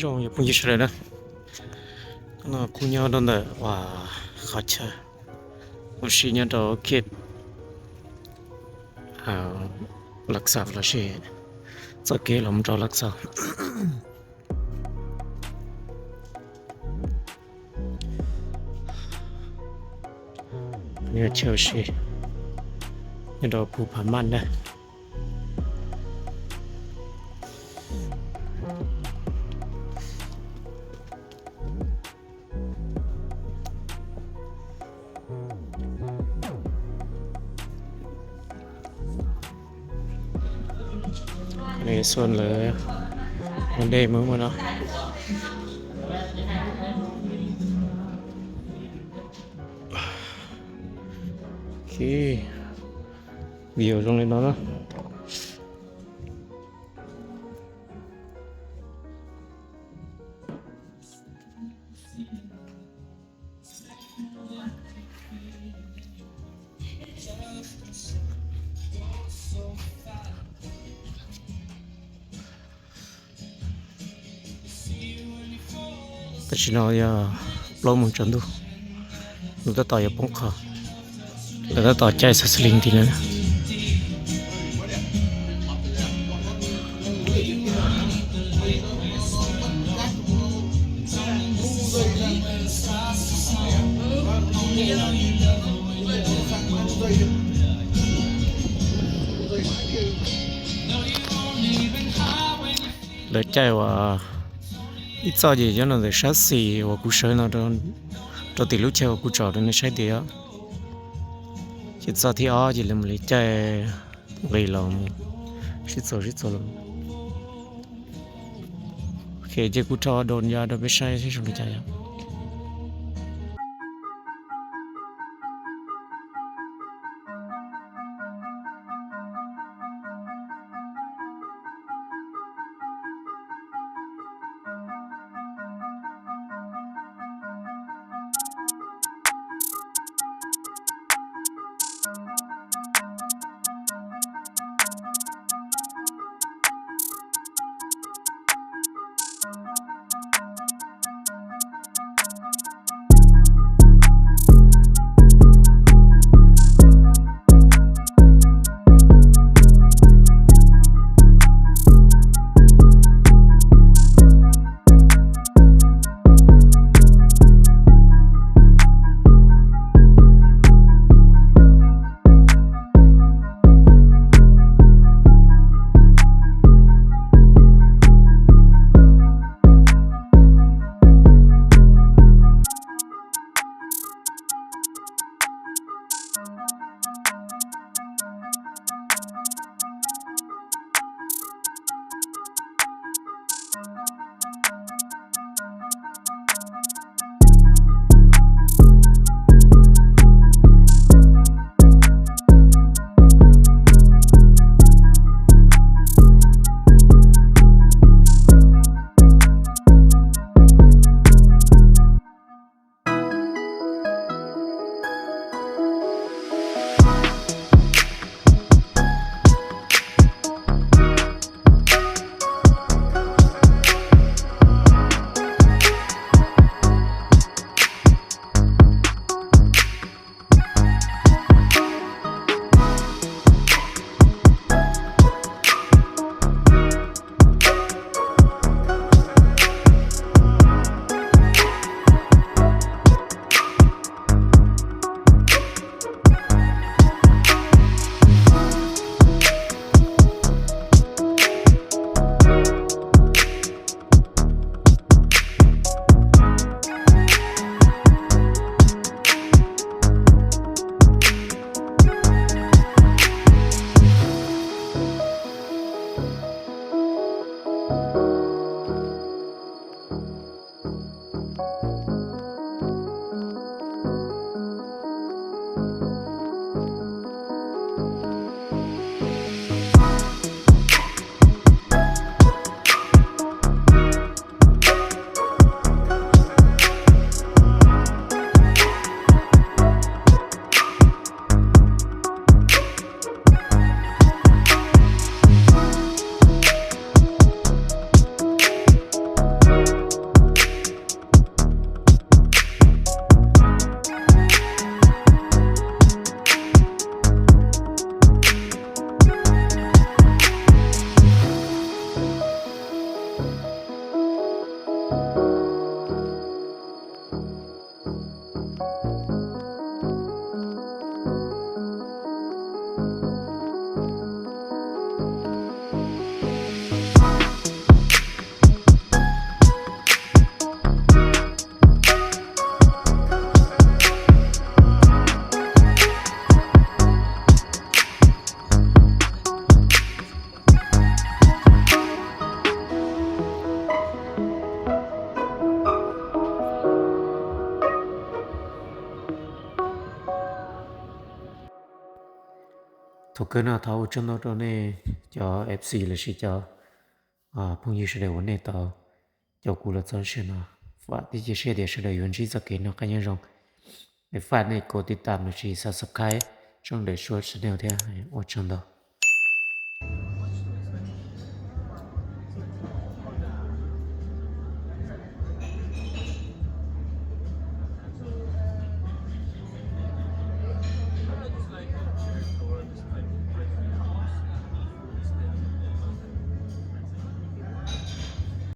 Zoo yog phooj ywg sawv daws na, no kuv nyob rau ntawm uas qhov chaw ua si nyob rau Kyiv, Laxav los sis txoj kev los mus rau Laxav. Nyob chaw ua si nyob rau puag Phav Maj na. Xuân lawv ua dej mus ua no. Ok, video zoo li no na. Tam sim no yog plaub moos tsaus ntuj, ntuj tab tom yuav poob qho, lawv tab tom caij xav xas lis ntxiv na. Lawv caij uas ib txoj ces nyob no ntawm sab xis uas kuv sawv no rau tim lub chaw uas kuv tsom rau nej saib tias, ces txoj thib ob ces lawv mam li caij nqis los sib txuas sib txuas los. Ok, ces kuv rho drone ya rau peb saib seb zoo li cas yom. Thaum kawg no thov ua tsaug ntau rau nej cov F C los sis cov phooj ywg sawv daws uas nej tau caum kuv los txog sim no. Vam thiab cia siab tias sawv daws yuav ntsib txoj kev noj qab nyob zoo. Es faj nej kom tiv tam los sis subscribe tshooj Daim Suab channel thiab, ua tsaug ntau.